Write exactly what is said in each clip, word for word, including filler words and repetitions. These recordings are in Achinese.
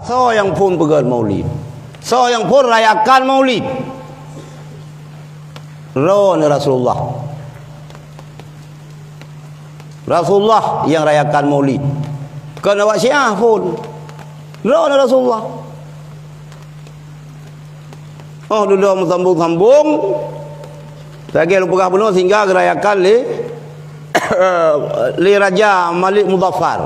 Soe nyang phon peugét maulid? Soe nyang phon rayakan maulid? Droeneuh Rasulullah. Rasulullah nyang rayakan maulid. Kon awak Syiah phon. Droeneuh Rasulullah. Oh, dudoe meusambong-sambong. Lagèe lôn peugah bunoe sehingga geurayakan lé, lé Raja Malik Muzaffar.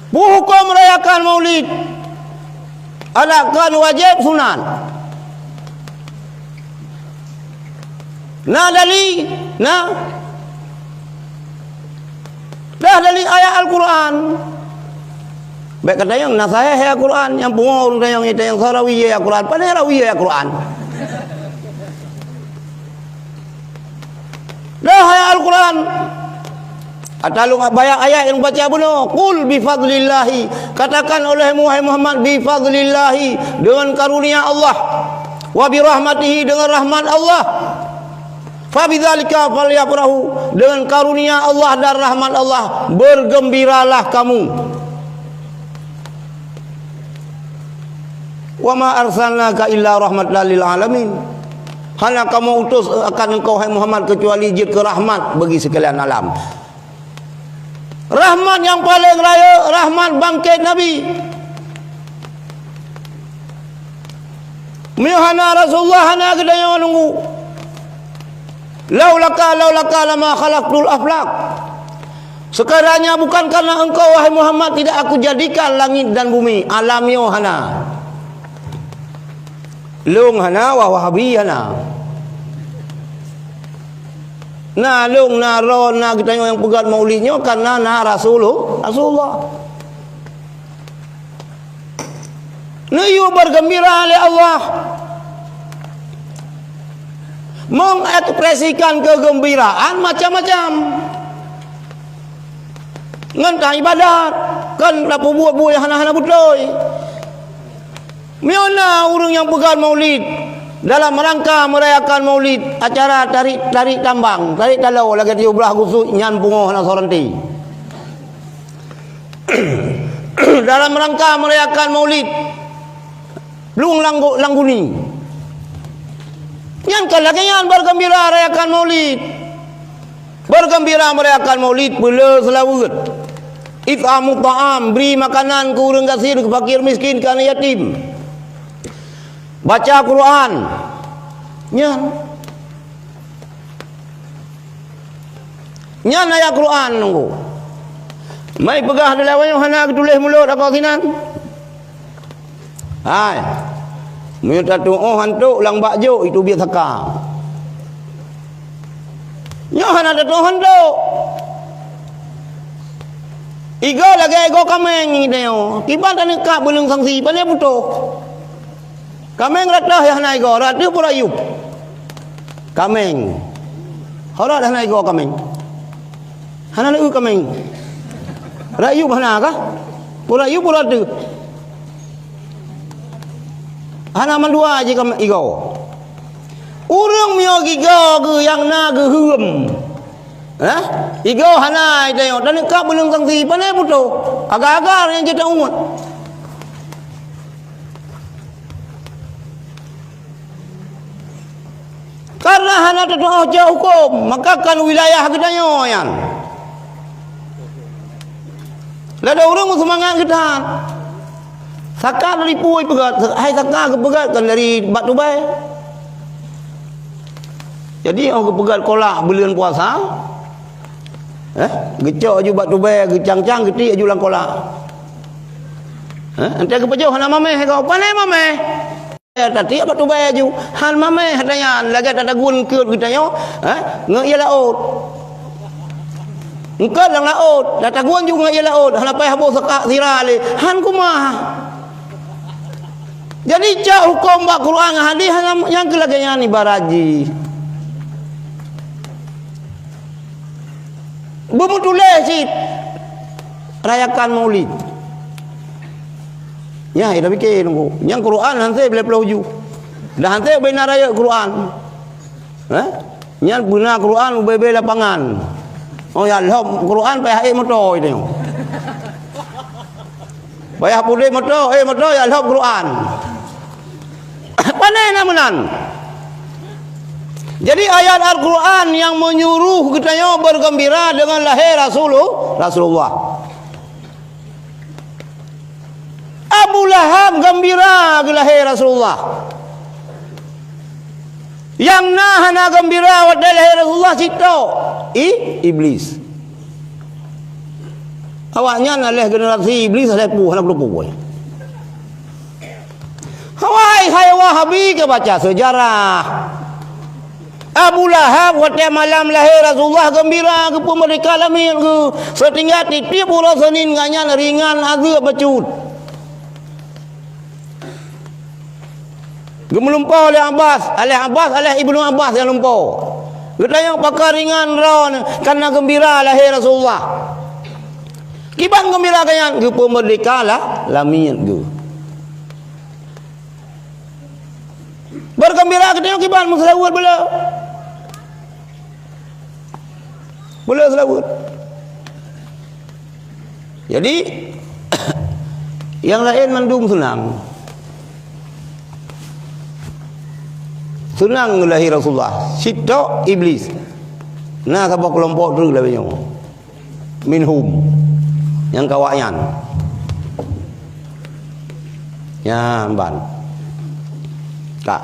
Peue hukôm rayakan maulid? Adakah wajéb, sunat? Na dali? Na? Dah dali ayat Al-Quran. Bèk katanyong na sahih ayat Al-Quran, nyang pungo ureueng tanyong, tanyong soe rawi ayat Al-Quran. Pane rawi ayat Al-Quran? Dah ayat Al-Quran. Ata lôn bayak ayat nyang baca bunoe, "Qul bi fadlillahi," katakan olehmu, hai Muhammad, "bi fadlillahi," dengan karunia Allah, "wa bi rahmatihi," dengan rahmat Allah, "fa bidzalika falyafrahu," dengan karunia Allah dan rahmat Allah bergembiralah kamu. "Wa ma arsalnaka illa rahmatan lil alamin." Hana kamoe utus akan engkau, hai Muhammad, kecuali jeuet keu rahmat bagi sekalian alam. Rahmat nyang paleng rayeuk, rahmat bangkét Nabi. Meunyoe hana Rasulullah, hana geutanyoe nunggu. "Laulaka, laulaka lama khalaqtul aflak." Sekiranya bukan karena engkau, wahai Muhammad, tidak aku jadikan langit dan bumi, alam nyoe hana. Lôn hana, wah Wahabi hana. Na lôn, na droe, na geutanyoe nyang peugét maulid nyoe karena na Rasulul-, Rasulullah. Neuyue bergembira lé Allah. Mengekspresikan kegembiraan macam-macam. Ngon ta ibadat, kon tapeubuet buet nyang hana-hana beutôi. Meunyoe na ureueng nyang peugét maulid dalam rangka merayakan maulid, acara tarik, tarik tambang, tarik taloe lagèe tujoh blaih Agustus, nyan pungo hana soe ranté. Dalam rangka merayakan maulid, plueng langgu-, langguni. Nyan kon lagèe nyan bergembira rayakan maulid. Bergembira merayakan maulid, peuleueh seulaweuet. It'amu ta'am, bri makanan keu ureueng gasien, keu fakir miskin, keu aneuk yatim. Baca Quran. Nyan. Nyan ayat Quran nunggu. Mai peugah dilawai hana geutuléh mulod akoe sinan. Hai. Meunyoe tatuoh hantok lam bak jok, itu biet saka. Nyoe hana tatuoh hantok. Igoe lagèe igoe kaméng nyoe. Kiban taneuk kab beuleung sangsi, pane putôh. Kaméng rot teuh nyang hana igoe, rot teuh pura yup. Kaméng. Ho rot hana igoe kaméng. Hana lé kaméng. Rot yup hana kah? Pura yup pura teuh. Hana mandua jih kaméng igoe. Ureueng meunyoe gigoe geuh nyang na geuheuem. Hah? Igoe hana itanyoe, taneuk kab beuleung sangsi, pane putôh. Agak-agak nyang jeuet umat. Karena hana tatuoh cok huköm, maka kon wilayah geutanyoe nyan. Lada ureueng seumangat geutan. Saka dari peue peugét, hai saka geupeugét kon dari bak tubai. Jadi, oh geupeugét kolak buleuen puasa, eh, geucok aju bak tubai, geucang-cang, geutiek aju lam kolak. Eh, enteuk geupajoh hana mamèh, kau pane mamèh. Tatiek bak tubai aju, han mamèh ata nyan, lagèe tatagun eungkôt geutanyoe, eh, ngon ié laôt. Eungkôt lam laôt, tatagun ju ngon ié laôt, hana payah boh seukak sira lé, han kumaha. Jadi, cok huköm bak Quran ngon hadis, hana, nyang keu lagèe nyan ibarat jih. Beumeutuléh cit rayakan Maulid. Nyan, ita pike nunggu. Nyang Quran han sép lhèe plôh ju. Dah han sép beuna rayeuk Quran. Hah? Nyan beuna Quran ubé-bé lapangan. Oh, ya lhop Quran payah ék moto itu. Payah pudek moto, ék moto ya lhop Quran. Pane na meunan. Jadi ayat Al-Quran yang menyuruh geutanyoe bergembira dengan lahé Rasulu-, Rasulullah. Abu Lahab gembira geulahé Rasulullah. Nyang na hana gembira watée lahé Rasulullah cit tok, i-, Iblis. Awaknyan aléh generasi Iblis, aléh puh, hana peue-peue. Wahai, hai Wahabi, ka baca sejarah. Abu Lahab watée malam lahé Rasulullah gembira, geupeumeurdeka lamiet geuh, seutinggai tieb-tieb uroe Seunin gobnyan ringan azeub bacut. Geumeulumpoe lé Abbas, aléh Abbas, aléh Ibnu Abbas nyang lumpoe. Geutanyong pakon ringan droe nyoe, kareuna geumbira lahé Rasulullah. Kiban geumbira gobnyan, geupeumeurdeka la-, lamiet geuh. Beugeumbira geutanyoe kiban meuseulaweuet beu le. Beu le seulaweuet. Jadi, nyang laén mandum seunang. Seunang lahé Rasulullah. Cit tok Iblis. Na saboh keulompok treuk lagée nyoe. Minhum. Nyang ka awaknyan. Nyan ban. Ka.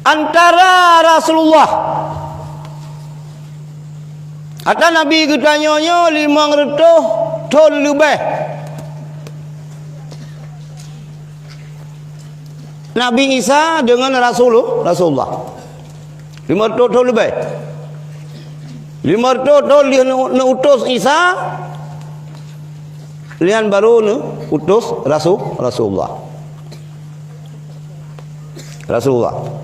Antara Rasulullah, ata Nabi geutanyoe nyoe limong reutôh thon leubeh. Nabi Isa deungon Rasul-, Rasulullah. Limong reutôh thon leubeh. Limong reutôh thon lheueh neu-, neuutus Isa, lheueh nyan barô neuutus Rasul-, Rasulullah. Rasulullah.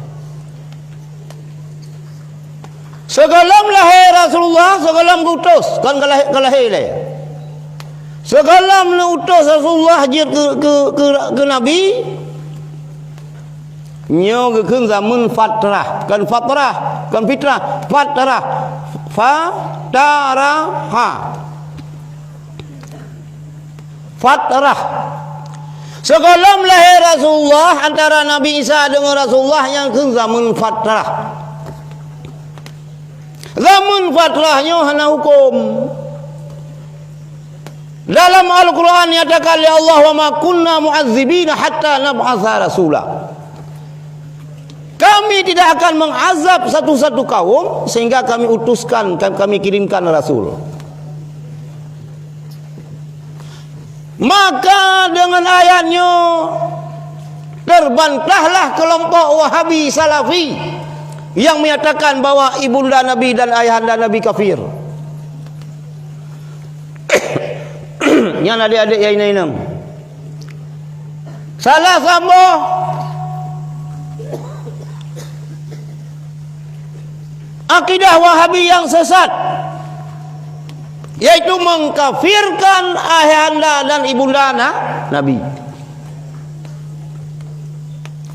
Sigohlom lahé Rasulullah, sigohlom geuutus, kon ka lahé, ka lahé lé. Sigohlom neuutus Rasulullah jeuet keu, keu, keu, keu nabi, nyoe geukheun zameun fatrah, kon fatrah, kon fitrah, fatrah. Fataraha. Fatrah. Sigohlom lahé Rasulullah, antara Nabi Isa deungon Rasulullah nyan kheun zameun fatrah. Zameun fatrah nyoe hana huköm. Dalam Al-Quran nyatakan lé Allah, "Wa ma kunna mu'adzibina hatta nab'atsa rasula." Kami tidak akan mengazab satu-satu kaum sehingga kami utuskan, kami kirimkan rasul. Maka dengan ayat nyoe terbantahlah kelompok Wahabi Salafi yang menyatakan bahwa ibunda Nabi dan ayahanda Nabi kafir. Nyan adék-adék nyang inong-inong. Salah saboh akidah Wahabi yang sesat, yaitu mengkafirkan ayahanda dan ibunda na-, Nabi.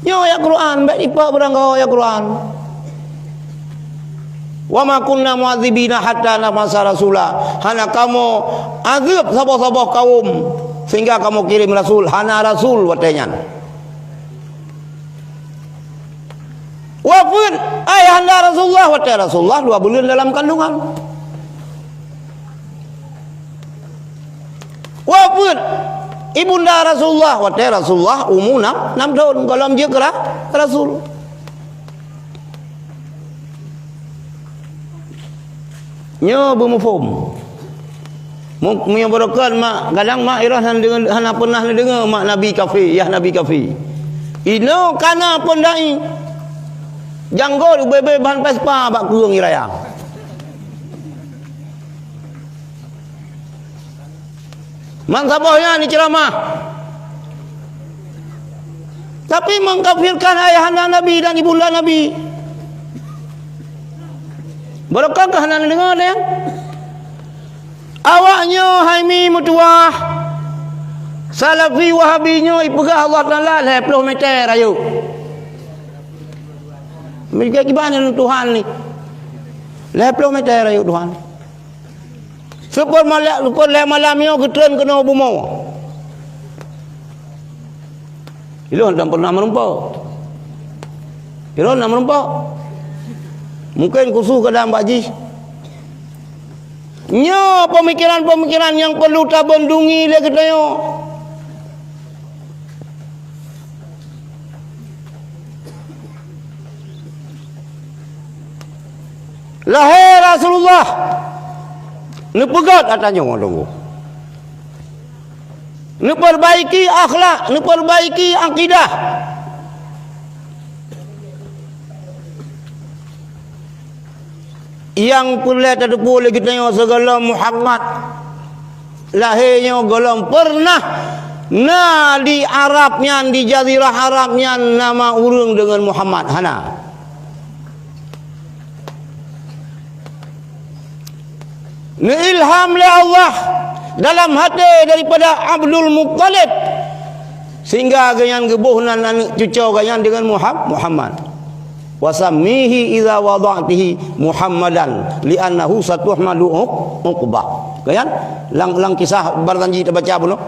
Nyoe ayat Quran, bék ipak beuranggoe ayat Quran. "Wa ma kunna mu'adzibina hatta nab'atsa rasula." Hana kamoe azeueb saboh-saboh kaum sehingga kamoe kirém rasul. Hana rasul watée nyan. Wafeuet ayahanda Rasulullah watée Rasulullah dua buleuen dalam kandungan. Wafeuet ibunda Rasulullah watée Rasulullah umu nam, nam thon gohlom jeuet keu ra-, rasul. Nyoe beumuphom. Mu-, meunyoe barokon mak, kadang mak irah hana deungoe, hana peunah neudeungoe mak Nabi kafé, yah Nabi kafé. Inoe kana pondai. Janggôt ubé-bé ban Vespa bak kureueng raya. Man saboh nyan ni ceuramah. Tapi mengkafirkan ayahanda Nabi dan ibunda Nabi. Barokah hana neudeungoe nyan? Awak nyoe hai mi meutuwah. Salafi Wahabi nyoe ipeugah Allah Taala lhée ploh meter ayo. Meukeubah nyan Tuhan ni. Lhèe plôh mètè rayeuk Tuhan. Seupôt malam, seupôt lhèe malam nyoe geutreun keunoe bumoe. Ilôn hana pernah meurumpok. Ilôn hana meurumpok. Mungken khusus kadang bak jih. Nyoe peumikiran-peumikiran nyang perlu tabendungi lé geutanyoe. Lahé Rasulullah neupeugöt ata nyoe, Teungku. Neupeurbaiki akhlak, neupeurbaiki akidah. Nyang peureulèe tateupeue lé geutanyoe sigohlom Muhammad lahé nyoe gohlom peureunah na di Arab nyan, di jazirah Arab nyan, nama ureueng deungon Muhammad, hana. Neuilham lé Allah dalam até daripada Abdul Muttalib, sehingga gobnyan geuboh nan aneuk cucoe gobnyan deungon Muham-, Muhammad. "Wa sammihi idza wada'tihi Muhammadan, li'annahu satuhmalu uq-, uqbah." Gobnyan, lam, lam kisah Barzanji tabaca bunoe.